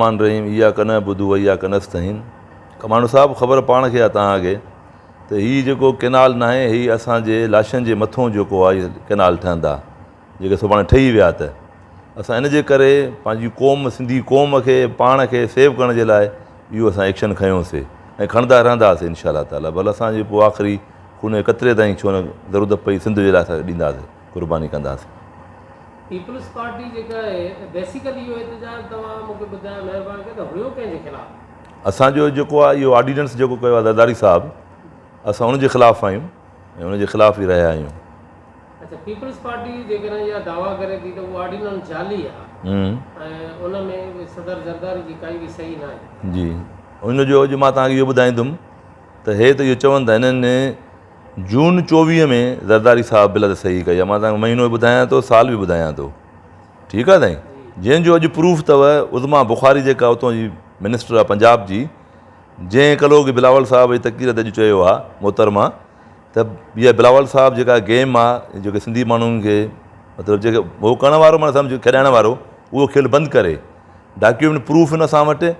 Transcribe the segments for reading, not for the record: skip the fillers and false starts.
الرحمٰن الرحيم اياڪ نعبد و اياڪ نستعين ڪمانڊو صاحب خبر پاڻ کي آ توهان کي ته هي جيڪو ڪينال ناهي هي اسان جي لاشن جي مٿون جيڪو آ ڪينال ٺهندا جيڪي سڀاڻي ٺهي ويا ته اسان ان جي ڪري پنهنجي قوم سنڌي قوم کي پاڻ کي سيو ڪرڻ جي لاء اهو اسان ايڪشن کنيوسي ۽ کڻندا رهنداسي انشاء الله تعالي ڀل اسان جي پوء آخري خون جي قطري تائين ڇو نه ضرورت پئي سنڌ جي لاء اسان ڏينداسي قرباني ڪنداسي. پيپلز پارٽي جيڪا آهي بيسيڪلي اهو احتجاج توهان مون کي ٻڌايو مهرباني ڪري ته هيو ڪنهن جي خلاف؟ اسان جو جيڪو آهي اهو آرڊيننس جيڪو ڪيو آهي زرداري صاحب اسان ان جي خلاف آهيون ۽ ان جي خلاف ئي رهيا آهيون. اڇا پيپلز پارٽي جيڪڏهن اها دعويٰ ڪري ٿي ته اهو آرڊيننس جعلي آهي ۽ ان ۾ صدر زرداري جي ڪائي به صحيح ناهي. جي ان جو اڄ مان توهان کي اهو ٻڌائيندم ته هي ته اهو چون ٿا هنن جون 24 ۾ زرداري صاحب بل تي صحيح ڪئي آهي مان توهان کي مهينو به ٻڌايان ٿو سال به ٻڌايان ٿو ٺيڪ آهي سائين جنهن جو اڄ پروف اٿو عظميٰ بخاري جيڪا اتان جي منسٽر آهي پنجاب جي جنهن ڪلهوڪي بلاول صاحب جي تقرير تي اڄ چيو آهي محترمه ته اها بلاول صاحب جيڪا گيم آهي جيڪي سنڌي ماڻهن کي مطلب جيڪي هو ڪرڻ وارو معنيٰ سمجھ کيڏائڻ وارو اهو کيل بند ڪري ڊاڪيومينٽ پروف هن اسان وٽ ۽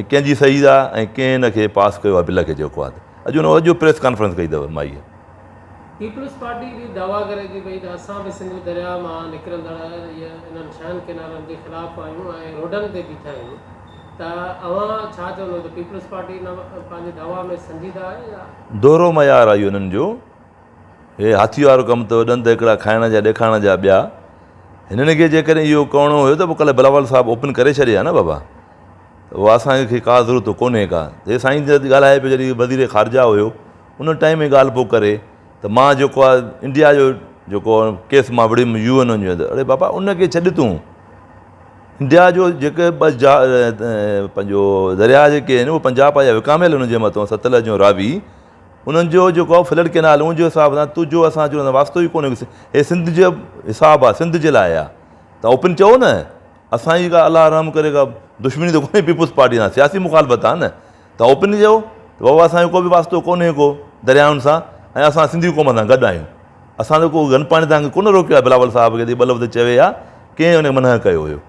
ڪنهن جي صحيح آهي ۽ ڪنهن هن کي پاس ڪيو آهي بل کي جيڪو آهي اڄ هن اڄ پريس ڪانفرنس ڪئي اٿو مائيء. پيپلز پارٽي به دعويٰ ڪري ٿي پئي ته اسان به سنڌو درياء مان نڪرندڙ انهن ڇهن ڪئنالن جي خلاف آهيون ۽ روڊن تي بيٺا آهيون ته اوهان ڇا چوندو ته پيپلز پارٽي ان پنهنجي دعويٰ ۾ سنجيده آهي يا. دوهرو معيار آهي اهو انهن جو. هي هاٿي وارو ڪم اٿو ڏند هڪڙا کائڻ جا ڏيکارڻ جا ٻيا. هنن کي جيڪڏهن اهو ڪرڻو هيو ته پوء ڪلهه بلاول صاحب اوپن ڪري ڇڏي ها نه بابا. ته اها اسان کي ڪا ضرورت ڪونهي ڪا. هي سائين جڏهن ڳالهائي پيو جڏهن وزير خارجه هيو ان ٽائيم ۾ ڳالهه پيو ڪري ته مان جيڪو آهي انڊيا جو جيڪو ڪيس مان وڙهيم يو اين او جي اندر اڙي بابا ان کي ڇڏ تون انڊيا جو جيڪي ٻه جا پنهنجو درياء جيڪي آهن اهي پنجاب جا وڪاميل ان جي مٿو ستلج ۽ راوي انهن جو جيڪو آهي فلڊ ڪينال ان جي حساب سان تنهنجو اسان جو واسطو ئي ڪونهي هي سنڌ جو حساب آهي سنڌ جي لاء آهي ته اوپن چئو نه اسان جي ڪا الله رحم ڪري ڪا دشمني ته ڪونهي پيپلز پارٽي سان سياسي مخالفت آهي نه ته اوپن چئو ته بابا اسان جو ڪو به واسطو ڪونهي ڪو دريائن سان ۽ اسان سنڌي قوم سان گڏ آهيون اسان ته ڪو گن پاڻي تان ڪونه روڪيو آهي بلاول صاحب کي ٻه لفظ چوي ها ڪنهن ان کي منع ڪيو هيو.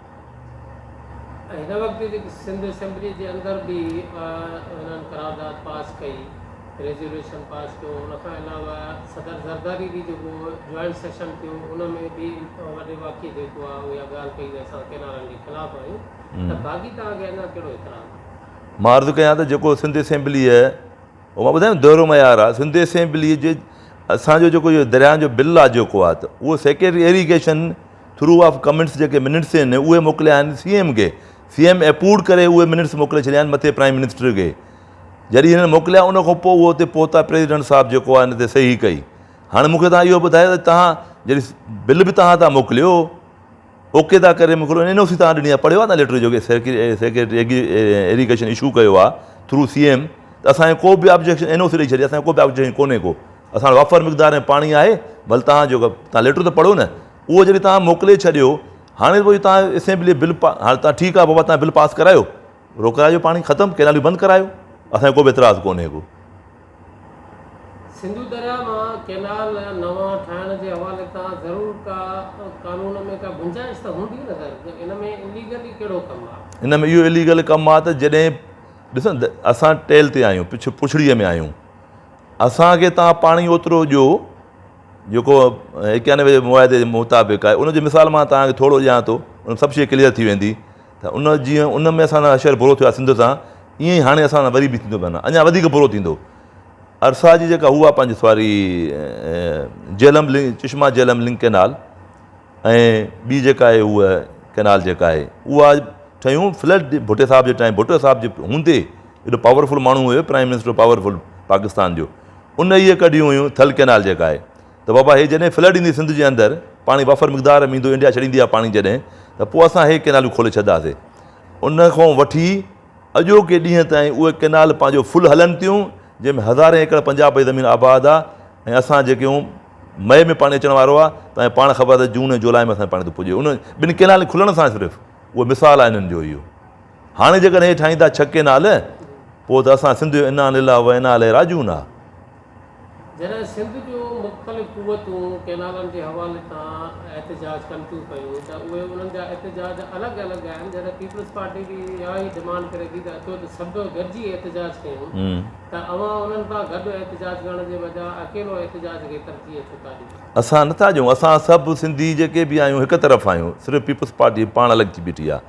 ۽ هن وقت جيڪي سنڌ اسيمبلي جي اندر به هنن قرارداد پاس ڪئي، ريزوليوشن پاس ڪيو، ان کان علاوه صدر زرداري به جيڪو جوائنٽ سيشن ٿيو ان ۾ به وڏي واڪي جيڪو آهي اها ڳالهه ڪئي ته اسان ڪئنالن جي خلاف آهيون ته باقي توهان کي اڃا ڪهڙو اعتراض آهي؟ مان عرض ڪيان ته جيڪو سنڌ اسيمبليء اهو مان ٻڌايم دهرو معيار آهي سنڌ اسيمبليء جي اسان جو جيڪو اهو درياهن جو بل آهي جيڪو آهي ته اهو secretary irrigation through of comments جيڪي منٽس آهن اهي موڪليا آهن سي ايم کي سي ايم اپروڊ ڪري اهي منٽس موڪلي ڇڏيا آهن مٿي پرائم منسٽر کي جڏهن هنن موڪليا ان کان پوء اهو اتي پهتا پريزيڊنٽ صاحب جيڪو آهي ان تي صحيح ڪئي هاڻي مون کي توهان اهو ٻڌايو ته توهان جڏهن بل به توهان ٿا موڪليو اوڪي ٿا ڪري موڪليو اين او سي توهان ڏني آهي پڙهيو آهي نه ليٽر جو سيڪريٽري ايريگيشن اشو ڪيو آهي ٿرو سي ايم ته اسان کي ڪو به آبجيڪشن اين او سي ڏئي ڇڏي اسان کي ڪو به آبجيڪشن ڪونهي ڪو اسان وٽ وافر مقدار ۾ پاڻي آهي ڀل توهان جو توهان ليٽر ته پڙهو نه اهو جڏهن توهان موڪلي ڇڏيو هاڻي پوء توهان اسيمبلي بل هاڻي توهان ٺيڪ آهي بابا توهان بل پاس ڪرايو روڪرايو پاڻي ختم ڪيناليون بند ڪرايو اسان کي ڪو به اعتراض ڪونهي ڪو. سنڌو درياء مان ڪينال نوان ٺاهڻ جي حوالي تان ضرور ڪا قانون ۾ ڪا گنجائش ته هوندي نه سر ان ۾ اليگل ئي ڪهڙو ڪم آ. ان ۾ اهو اليگل ڪم آ ته جڏهن ڏس نه اسان ٽيل تي آهيون پڇ پڇڙيء ۾ آهيون اسان کي توهان پاڻي اوترو ڏيو جيڪو 91 جي معاهدي جي مطابق آهي ان جو مثال مان توهان کي ٿورو ڏيان ٿو ان سڀ شيء ڪليئر ٿي ويندي ته ان جيئن ان ۾ اسان سان حشر برو ٿيو آهي سنڌ سان ائين ئي هاڻي اسان سان وري به ٿيندو پيو اڃا وڌيڪ برو ٿيندو ارسا جي جيڪا هو آهي پنهنجي sorry Jhelum link Chashma Jhelum link canal ۽ ٻي جيڪا آهي هوء ڪينال جيڪا آهي اها ٺهيون فلڊ ڀٽي صاحب جي ٽائيم ڀٽو صاحب جي هوندي ايڏو پاورفل ماڻهو هيو پرائم منسٽر پاورفل پاڪستان جو ان اهي ڪڍيون هيون ٿل ڪينال جيڪا آهي ته بابا هي جڏهن فلڊ ايندي سنڌ جي اندر پاڻي وافر مقدار ۾ ايندو انڊيا ڇڏيندي آهي پاڻي جڏهن ته پوء اسان هي ڪينالون کولي ڇڏنداسي ان کان وٺي اڄوڪي ڏينهن تائين اهي ڪينال پنهنجو فل هلن ٿيون جنهن ۾ هزارين ايڪڙ پنجاب جي زمين آباد آهي ۽ اسان جيڪي مئي ۾ پاڻي اچڻ وارو آهي تنهن پاڻ خبر ته جون ۽ جولاء ۾ اسان پاڻي ٿو پڄي ان ٻن ڪينالن کلڻ سان صرف اهو مثال آهي انهن جو اهو هاڻي جيڪڏهن هي ٺاهيندا ڇهه ڪينال پوء ته اسان سنڌ جو انا لله و انا اليه راجعون آهي. جڏهن سنڌ جون مختلف قوتون ڪئنالن جي حوالي تان احتجاج ڪن ٿيون پيون ته اهي انهن جا احتجاج الڳ الڳ آهن جڏهن پيپلز پارٽي به اها ئي ڊمانڊ ڪري ٿي ته اچو ته سڀ گڏجي احتجاج ڪيون ته اوهان انهن سان گڏ احتجاج ڪرڻ جي بجاء اڪيلو احتجاج کي ترجيح ڇو ٿا ڏيو؟ اسان نٿا ڏيون اسان سڀ سنڌي جيڪي به آهيون هڪ طرف آهيون صرف پيپلز پارٽي پاڻ الڳ ٿي بيٺي آهي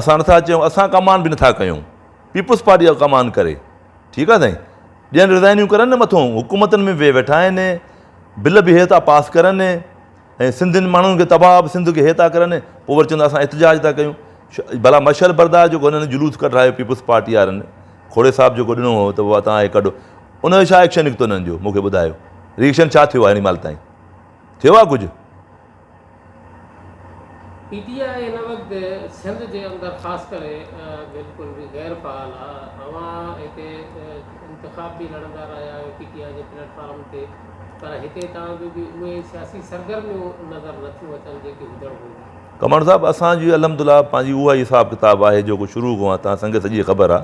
اسان نٿا چئون اسان ڪمان به نٿا ڪيون پيپلز پارٽي ڪمان ڪري ٺيڪ آهي سائين ڏين رزائنيون ڪرن نه مٿون حڪومتن ۾ ويهي ويٺا آهن بل به هي ٿا پاس ڪرن ۽ سنڌين ماڻهن کي تباهه به سنڌ کي هي ٿا ڪرن پوء وري چوندا اسان احتجاج ٿا ڪيون ڀلا مشعل بردار جيڪو هنن جلوس ڪڍرايو پيپلز پارٽي وارن کوڙي صاحب جيڪو ڏنو هو ته بابا تان هي ڪڍو ان جو ڇا ايڪشن نڪتو هنن جو مونکي ٻڌايو ريئڪشن ڇا ٿيو آهي هن مهل تائين ٿيو آهي ڪجهه پي ٽي آء هن وقت سنڌ جي اندر خاص ڪري بلڪل به غير فعال آ اوهان هتي انتخاب به لڙندا رهيا آهيو پي ٽي آء جي پليٽ فارم تي پر هتي توهان جون به اهي سياسي سرگرميون نظر نٿيون اچن جيڪي هجڻ گهرجن. قمر صاحب اسان جي الحمدلله پنهنجي اها ئي حساب ڪتاب آهي جيڪو شروع کان آ توهان سنگت سڄي خبر آ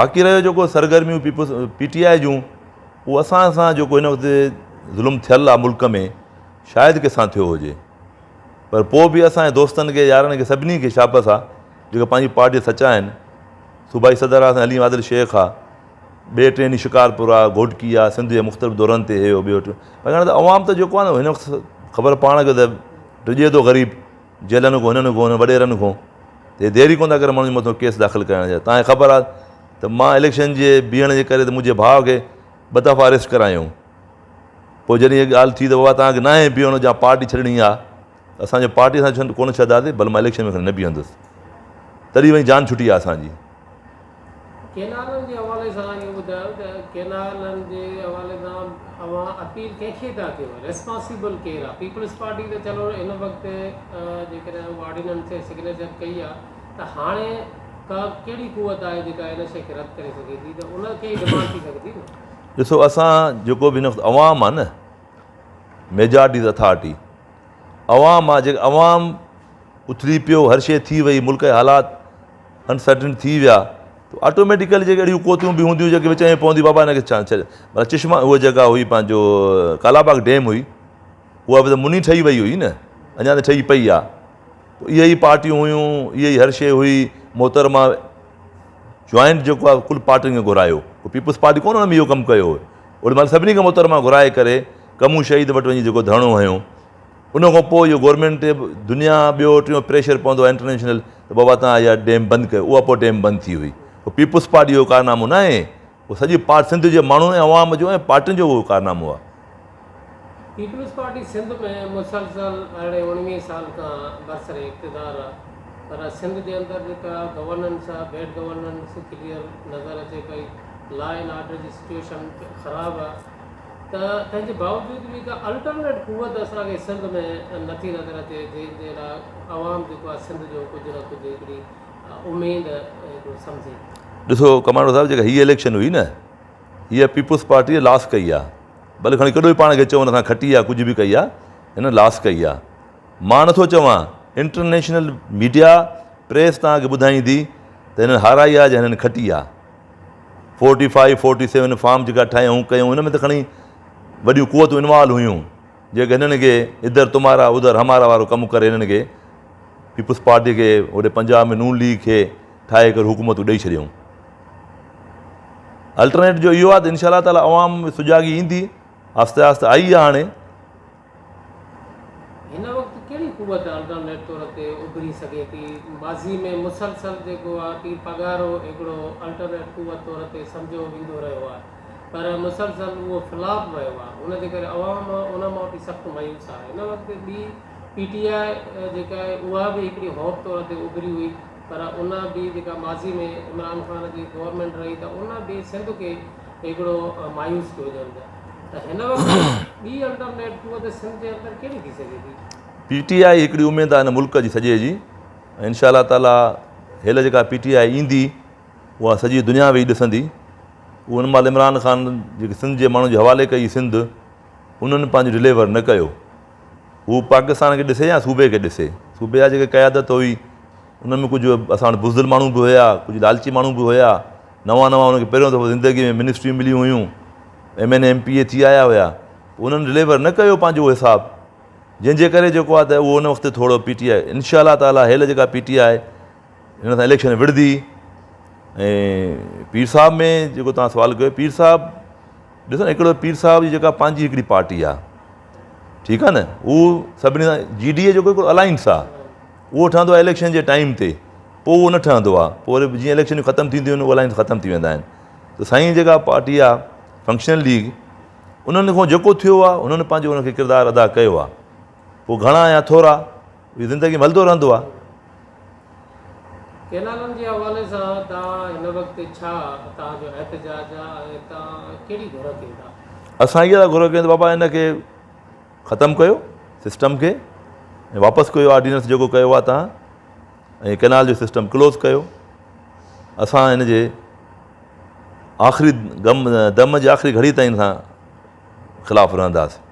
باقي رهيو جيڪو سرگرميون پيپلز پي ٽي آء جون اهو اسان سان جيڪو هن وقت ظلم ٿيل آ ملڪ ۾ شايد ڪنهن سان ٿيو هجي پر پوء به اسان جي دوستن کي يارن کي سڀني کي شابس آ جيڪي پنهنجي پارٽي سچا آهن صوبائي صدر آ حليم عادل شيخ آ ٻئي ٽئين ڏينهن شڪارپور آ گهوٽڪي آ سنڌ جي مختلف دورن تي هيو ٻيو ٽيون پر ته عوام ته جيڪو آ نه هن وقت خبر پاڻ کي ته ڊڄي ٿو غريب جيلن کان هنن کان هنن وڏيرن کان ته دير ئي ڪونه ٿا ڪرن ماڻهن جي مٿان ڪيس داخل ڪرائڻ جا تان کي خبر آ ته مان اليڪشن جي بيهڻ جي ڪري ته منهنجي ڀاء کي ٻه دفعا اريسٽ ڪرايائون پوء جڏهن هيء ڳالهه ٿي ته بابا توهان کي ناهي بيهڻو جا پارٽي ڇڏڻي آ ته اسان جو پارٽي اسان ڪونه ڇڏنداسين ڀل مان اليڪشن ۾ کڻي نه بيهندس تڏهن وڃي جان ڇٽي آ اسان جي. ڪينالن جي حوالي سان اهو ٻڌايو ته ڪينالن جي حوالي سان اوهان اپيل ڪنهن کي ٿا ڪيو ريسپانسيبل ڪير آ پيپلز پارٽي ته چلو هن وقت جيڪڏهن اهو آرڊيننس تي سگنيچر ڪئي آ ته هاڻي ڪا ڪهڙي قوت آهي جيڪا ان شي کي رد ڪري سگهي ٿي ته ان کي ئي ڊمانڊ ٿي سگهي ٿي نه. ڏسو اسان جيڪو به هن وقت عوام آ نه ميجارٽي از اٿارٽي عوام آ جيڪي عوام اٿلي پيو هر شي ٿي وئي ملڪ جا حالات انسرٽن ٿي ويا ته آٽوميٽيڪلي جيڪي اهڙيون قوتون به هونديون جيڪي وچ ۾ پونديون بابا هن کي ڇا ڇڏ مطلب چشما اها جيڪا هئي پنهنجو ڪالا باغ ڊيم هئي اها به ته مني ٺهي وئي هئي نه اڃا ته ٺهي پئي آ پوء اهي ئي پارٽيون هيون اهي ئي هر شي هئي محترمه جوائنٽ جيڪو آهي ڪل پارٽين کي گهرايو پوء پيپلز پارٽي ڪونه ان ۾ اهو ڪم ڪيو هو اوڏي مهل سڀني کي محترمه گهرائي ڪري ڪمون شهيد وٽ وڃي جيڪو ڌرڻو هنيو ان کان پوء اهو گورنمينٽ تي دنيا ٻيو ٽيون پريشر پوندو آهي انٽرنيشنل ته بابا تان اها ڊيم بند ڪيو اها پوء ڊيم بند ٿي هئي پوء پيپلز پارٽي جو ڪارنامو نه آهي اهو سڄي پارٽ سنڌ جي ماڻهن ۽ عوام جو ۽ پارٽين جو اهو ڪارنامو آهي. پيپلز پارٽي سنڌ ۾ مسلسل ارڙهين اڻويهين سال کان برسر اقتدار آ پر سنڌ جي اندر جيڪا گورننس آ بيڊ گورننس ڪليئر نظر اچي پئي لا اينڊ آرڊر جي سچوئيشن خراب آ ته تنهن جي باوجود به ڪا الٽرنيٽ قوت اسان کي سنڌ ۾ نٿي نظر اچي جنهن جي لاء عوام جيڪو آ سنڌ جو ڪجهه نه ڪجهه هڪڙي اميد هڪڙو سمجهي. ڏسو ڪمانڊر صاحب جيڪا هي اليڪشن هئي نه هيء پيپلز پارٽيء لاس ڪئي آ ڀلي کڻي ڪڏو ئي پاڻ کي چون اسان کٽي آ ڪجهه به ڪئي آ هن لاس ڪئي آ مان نٿو چوان انٽرنيشنل ميڊيا پريس توهان کي ٻڌائيندي ته هنن هارائي آ يا هنن کٽي آ 45 47 فارم جيڪا ٺاهيائون ڪيائون هن ۾ ته کڻي وڏيون قوتون انوالو هيون جيڪي هنن کي ادھر تمھارا ادھر ھمارا وارو ڪم ڪري هنن کي پيپلز پارٽي کي هوڏي پنجاب ۾ نون ليگ کي ٺاهي ڪري حڪومتون ڏئي ڇڏيائون. الٽرنيٽ جو اهو آهي ته انشاء الله تعالي عوام ۾ سجاڳي ايندي آهستي آهستي آئي آهي هاڻي. هن وقت ڪهڙي قوت الٽرنيٽ طور تي اڀري سگهي ٿي؟ ماضي ۾ مسلسل جيڪو آهي پير پاڳارو هڪڙو الٽرنيٽ قوت طور تي سمجهيو ويندو رهيو آهي. پر مسلسل اهو فلاپ ويو آهي ان جي ڪري عوام ان مان به سخت مايوس آهي هن وقت ٻي پي ٽي آء جيڪا آهي اها به هڪڙي هوپ طور تي اڀري هئي پر ان به جيڪا ماضي ۾ عمران خان جي گورنمينٽ رهي ته ان به سنڌ کي هڪڙو مايوس ڪيو ڄڻ ته هن وقت ٻي الٽرنيٽ قوت سنڌ جي اندر ڪهڙي ٿي سگهي ٿي؟ پي ٽي آء هڪڙي اميد آهي هن ملڪ جي سڄي جي ۽ انشاء الله تعالي هيل جيڪا پي ٽي آء ايندي اها سڄي دنيا ويهي ڏسندي. اهو ان مهل عمران خان جيڪي سنڌ جي ماڻهن جي حوالي ڪئي سنڌ انهن پنهنجو ڊليور نه ڪيو. هو پاڪستان کي ڏسي يا صوبي کي ڏسي. صوبي جا جيڪي قيادت هئي انهن ۾ ڪجهه اسان وٽ بزدل ماڻهو به هيا، ڪجهه لالچي ماڻهو به هيا. نوان نوان انهن کي پهريون دفعو زندگي ۾ منسٽريون مليون هيون. M N A M P A ٿي آيا هيا انهن ڊليور نه ڪيو پنهنجو حساب جنهن جي ڪري جيڪو آهي ته اهو ان وقت ٿورو پي ٽي آء انشاء الله تعالٰي هيل جيڪا پي ٽي آء هن سان اليڪشن وڙهندي ۽ پير صاحب ۾ جيڪو توهان سوال ڪيو پير صاحب ڏسو نه هڪڙو پير صاحب جي جيڪا پنهنجي هڪڙي پارٽي آهي ٺيڪ آهي نه هو سڀني سان جي ڊي اي جيڪو هڪڙو الائنس آهي اهو ٺهندو آهي اليڪشن جي ٽائيم تي پوء اهو نه ٺهندو آهي پوء وري جيئن اليڪشنون ختم ٿينديون آهن اهو الائنس ختم ٿي ويندا آهن ته سائين جيڪا پارٽي آهي فنڪشنل ليگ انهن کان جيڪو ٿيو آهي انهن پنهنجو ان کي ڪردار ادا ڪيو آهي پوء گهڻا يا ٿورا اهو زندگي ۾ هلندو رهندو آهي. ڪينالن جي حوالي سان توهان هن وقت ڇا توهان جو احتجاج آهي ۽ توهان ڪهڙي گهر ڪيو ٿا؟ اسان اها ٿا گهر ڪيون ته بابا ان کي ختم ڪيو سسٽم کي ۽ واپس ڪيو آرڊيننس جيڪو ڪيو آهي توهان ۽ ڪينال جو سسٽم ڪلوز ڪيو اسان ان جي آخري غم دم جي آخري گهڙي تائين سان خلاف رهنداسين.